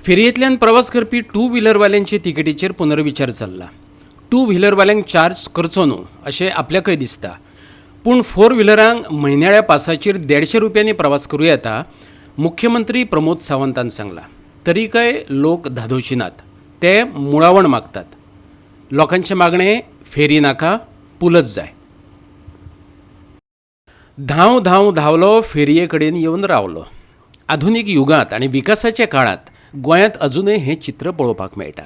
फेरयेंतल्यान प्रवास करपी टू व्हिलरवाल्यांचे तिकेटीचेर पुनर्विचार चल्ला. टू व्हिलरवाल्यांक चार्ज करचो न्हू अशें आपल्याकय दिसता, पूण फोर व्हिलरांक म्हयन्याळ्या पासाचेर 150 रुपयांनी प्रवास करूं येता, मुख्यमंत्री प्रमोद सावंतान सांगलां. तरीकय लोक धादोशी नात, ते मुळावण मागतात. लोकांचें मागणें फेरी नाका, पुलच जाय. धांव धांव धांवलो, फेरये कडेन येवन रावलो. आधुनीक युगांत आनी विकासाच्या काळांत गोंयांत अजुनय हें चित्र पळोवपाक मेळटा.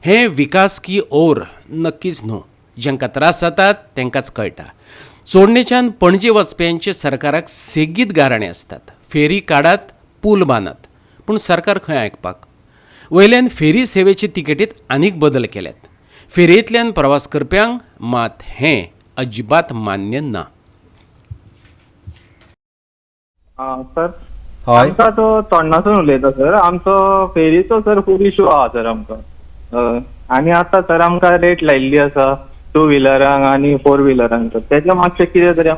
हें विकास की ओर नक्कीच न्हू. जांकां त्रास जातात तांकांच कळटा. चोडणेच्यान पणजे वचप्यांचे सरकाराक सेगीत गाराणें आसतात, फेरी काडात, पूल बांदात. पूण सरकार खंय आयकपाक? वयल्यान फेरी सेवेचे तिकेटीत आनीक बदल केल्यात. फेरयेंतल्यान प्रवास करप्यांक मात हें अजिबात मान्य ना. आं सर. हय. आमकां तो चोडणासून उलयता सर. आमचो फेरीचो सर खूब इशू आहा सर आमकां. हय. आनी आतां सर आमकां रेट लायिल्ली आसा टू व्हिलरांक आनी फोर व्हिलरांक, सर तेजें मातशें कितें तरी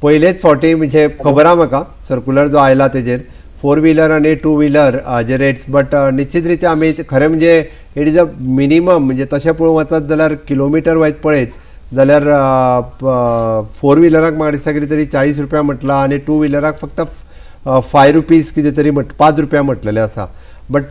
पयलेच फावटी म्हणजे खबर आहा म्हाका, सर्कुलर जो आयला तेजेर फोर व्हिलर आनी टू व्हिलर हाजे रेट्स. बट निश्चित रित्या आमी खरें म्हणजे it is a minimum, म्हणजे तशें पळोवंक वचत जाल्यार किलोमिटर वायज पळयत जाल्यार फोर व्हिलराक म्हाका दिसता कितें तरी 40 रुपया म्हटलां आनी टू व्हिलराक फक्त 5 रुपीज कितें तरी म्हट, 5 रुपया म्हटलेलें आसा. बट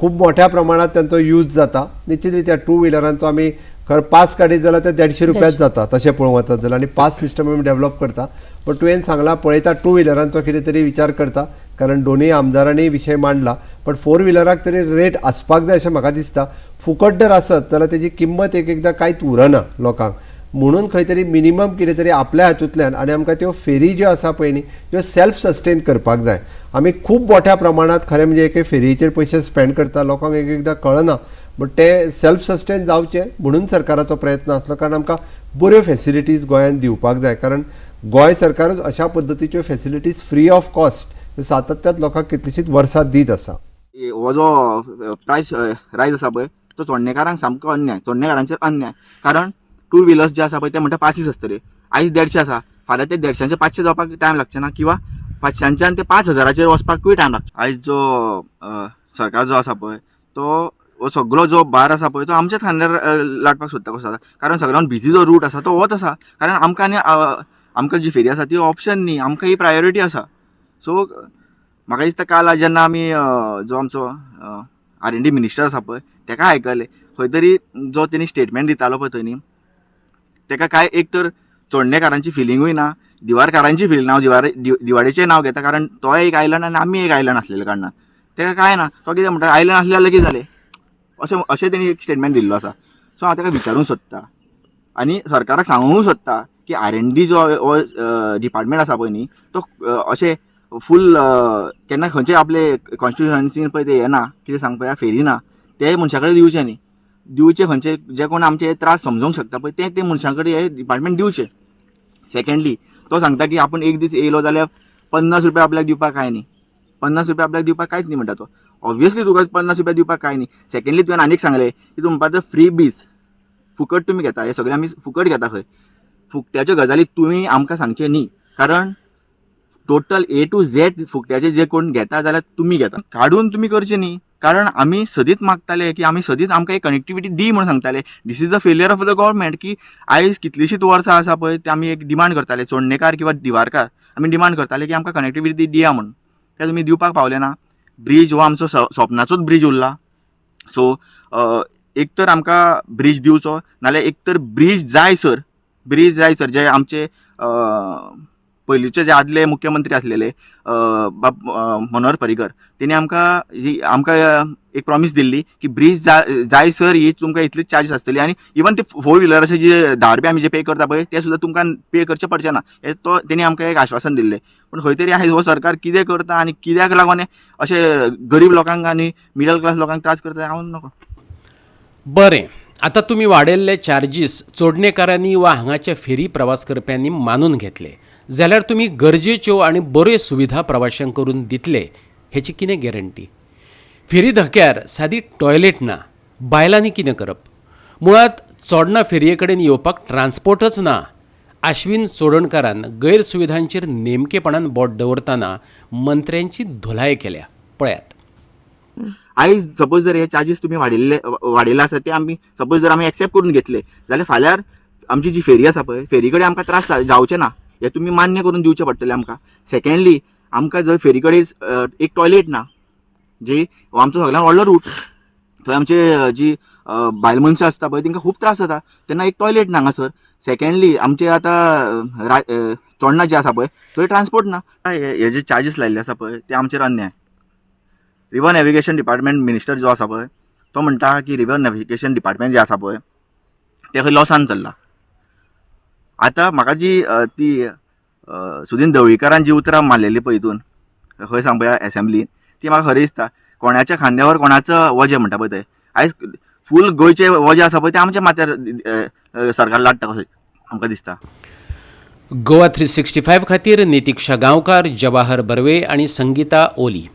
खूब मोठ्या प्रमाणात तांचो यूज जाता. निश्चित रित्या टू व्हिलरांचो आमी खर पास काडीत जाल्यार ते 150 रुपयाच जाता तशें पळोवंक वचत जाल्यार, आनी पास सिस्टम आमी डेवलप करता. बट तुवें सांगलां, पळयता, टू व्हिलरांचो कितें तरी विचार करता, कारण दोनूय आमदारांनी विशय मांडला. बट फोर व्हिलराक तरी रेट आसपाक जाय अशें म्हाका दिसता. फुकट जर आसत जाल्यार तेजी किंमत एक एकदां कांयच उरना लोकांक, म्हणून खंय तरी मिनिमम कितें तरी आपल्या हातूंतल्यान. आनी आमकां त्यो फेरी ज्यो आसा पळय न्ही, त्यो सेल्फ सस्टेन करपाक जाय. आमी खूब मोठ्या प्रमाणांत खरें म्हणजे एके फेरयेचेर पयशे स्पेंड करता, लोकांक एक एकदां कळना. बट ते सेल्फ सस्टेन जावचे म्हणून सरकाराचो प्रयत्न आसलो, कारण आमकां बऱ्यो फेसिलिटीज गोंयांत दिवपाक जाय, कारण गोंय सरकारच अशा पद्दतीच्यो फेसिलिटीज फ्री ऑफ कॉस्ट सातत्यात लोकांक कितलींशींच वर्सां दीत आसा. हो जो प्रायस रायज आसा पळय, तो चोडणेकारांक सामको अन्याय, चोडणेकारांचेर अन्याय. कारण टू व्हिलर्स जे आसा पळय, ते म्हणटा पासीस आसतले. आयज 150 आसा, फाल्यां ते 150चे 500 जावपाक टायम लागचे ना, किंवा 500च्यान ते 5000चेर वचपाकूय टायम लागता. आयज जो सरकार जो आसा पळय, तो हो सगळो जो भार आसा पळय, तो आमच्याच खांद्यार लाटपाक सोदता कसो आसा. कारण सगळ्यान बिजी जो रूट आसा तो होच आसा, कारण आमकां आनी आमकां जी फेरी आसा ती ऑप्शन न्ही, आमकां ही प्रायोरिटी आसा. सो म्हाका दिसता काल जेन्ना आमी जो आमचो आर एन डी मिनिस्टर आसा पळय, तेका आयकलें, खंय तरी जो तेणी स्टेटमेंट दितालो पळय थंय न्ही, तेका काय एक तर चोडणेकारांची फिलिंगूय ना, दिवारकारांची फिलींग ना. हांव दिवाडेचें नांव घेता, कारण तोय एक आयलंड आनी आमी एक आयलंड आसलेल्या कारणान तेका कांय ना. तो कितें म्हणटा, आयलंड आसलें जाल्यार कितें जालें, अशें अशें तेणी एक स्टेटमेंट दिल्लो आसा. सो हांव तेका विचारूंक सोदता आनी सरकाराक सांगूंक सोदता की आर एन डी जो हो डिपार्टमेंट आसा पळय न्ही, तो अशें फूल केन्ना खंयचे आपले कॉन्स्टिट्युशन्सीन पळय ते येना, कितें सांग पळया, फेरी ना, ते मनशा कडेन दिवचे न्ही. दिवचे खंयचे जे कोण आमचे त्रास समजोंक शकता पळय, ते ते मनशां कडेन हे डिपार्टमेंट दिवचे. सेकंडली, तो सांगता की आपूण एक दीस येयलो जाल्यार 50 रुपया आपल्याक दिवपाक कांय न्ही, 50 रुपया आपल्याक दिवपाक कांयच न्ही म्हणटा तो. ऑब्वियसली तुका 50 रुपया दिवपाक कांय न्ही. सेकंडली, तुवें आनीक सांगलें की तुमी म्हणपाक फ्री बीज फुकट तुमी घेता, हे सगळें आमी फुकट घेता खंय. फुकट्याच्यो गजाली तुमी आमकां सांगचे न्ही, कारण टोटल ए टू झेड फुकट्याचे जे कोण घेता जाल्यार तुमी घेता, काडून तुमी करचे न्ही. कारण आमी सदींच मागताले की आमी सदींच आमकां एक कनेक्टिविटी दी म्हणून सांगताले. This is the failure of the government की आयज कितलींशींच वर्सां आसा पळय, ते आमी एक डिमांड करताले, चोडणेकार किंवा दिवारकार आमी डिमांड करताले की आमकां कनेक्टिविटी दिया म्हणून, ते तुमी दिवपाक पावले ना. ब्रीज हो आमचो स्वप्नाचोच ब्रीज उरला. सो एक तर आमकां ब्रीज दिवचो, नाल्यार एक तर ब्रीज जाय सर, ब्रीज जाय सर. जे आमचे पयलींचे जे आदले मुख्यमंत्री आसलेले बाब मनोहर पर्रीकर, तेणी आमकां ही आमकां एक प्रॉमीस दिल्ली की ब्रीज जाय सर ही तुमकां इतलीच चार्जीस आसतली आनी इवन ते फोर व्हिलराचे जे 10 रुपया आमी जे पे करता पळय, ते सुद्दां तुमकां पे करचे पडचे ना, हे तो तेणी आमकां एक आश्वासन दिल्लें. पूण खंय तरी आयज हो सरकार कितें करता आनी कित्याक लागून अशें गरीब लोकांक आनी मिडल क्लास लोकांक त्रास करता, हांव नकळो. बरें, आतां तुमी वाडयल्ले चार्जीस चोडणेकारांनी वा हांगाच्या फेरी प्रवास करप्यांनी मानून घेतले जाल्यार तुमी गरजेच्यो आनी बऱ्यो सुविधा प्रवाशांक करून दितले हेची कितें गॅरंटी? फेरी धक्यार सादी टॉयलेट ना, बायलांनी कितें करप? मुळांत चोडणा फेरये कडेन येवपाक ट्रान्सपोर्टच ना. आश्विन चोडणकारान गैरसुविधांचेर नेमकेपणान बोट दवरतना मंत्र्यांची धुलाय केल्या, पळयात. आयज सपोज जर हे चार्जीस तुमी वाडयल्ले वाडयले आसा ते आमी सपोज जर आमी एक्सेप्ट करून घेतले जाल्यार फाल्यार आमची जी फेरी आसा पळय, फेरी कडेन आमकां त्रास जावचे ना, हे तुमी मान्य करून दिवचें पडटलें आमकां. सेकेंडली आमकां जर फेरी कडेन एक टॉयलेट ना, जी हो आमचो सगळ्यान व्हडलो रूट, थंय आमचे जी बायल मनशां आसता पळय तेंकां खूब त्रास जाता तेन्ना एक टॉयलेट ना हांगासर. सेकेंडली आमचे आतां चोडणा जे आसा पळय थंय ट्रान्सपोर्ट ना. हे जे चार्जीस लायिल्ले आसा पळय ते आमचेर अन्याय. रिवर नॅविगेशन डिपार्टमेंट मिनिस्टर जो आसा पळय तो म्हणटा की रिवर नॅविगेशन डिपार्टमेंट जे आसा पळय ते खंय लॉसान चल्ला. आतां म्हाका जी ती सुदीन ढवळीकारान जी उतरां मारलेली पळय हितून खंय सांग पळया एसेंब्लीन, ती म्हाका खरें दिसता. कोणाच्या खांद्यावर कोणाचो वजें म्हणटा पळय तें, आयज फूल गोंयचें वजें आसा पळय तें आमच्या माथ्यार सरकार लाडटा कशें आमकां दिसता. गोवा 365 खातीर नितिक्षा गांवकार, जवाहर बर्वे आनी संगीता ओली.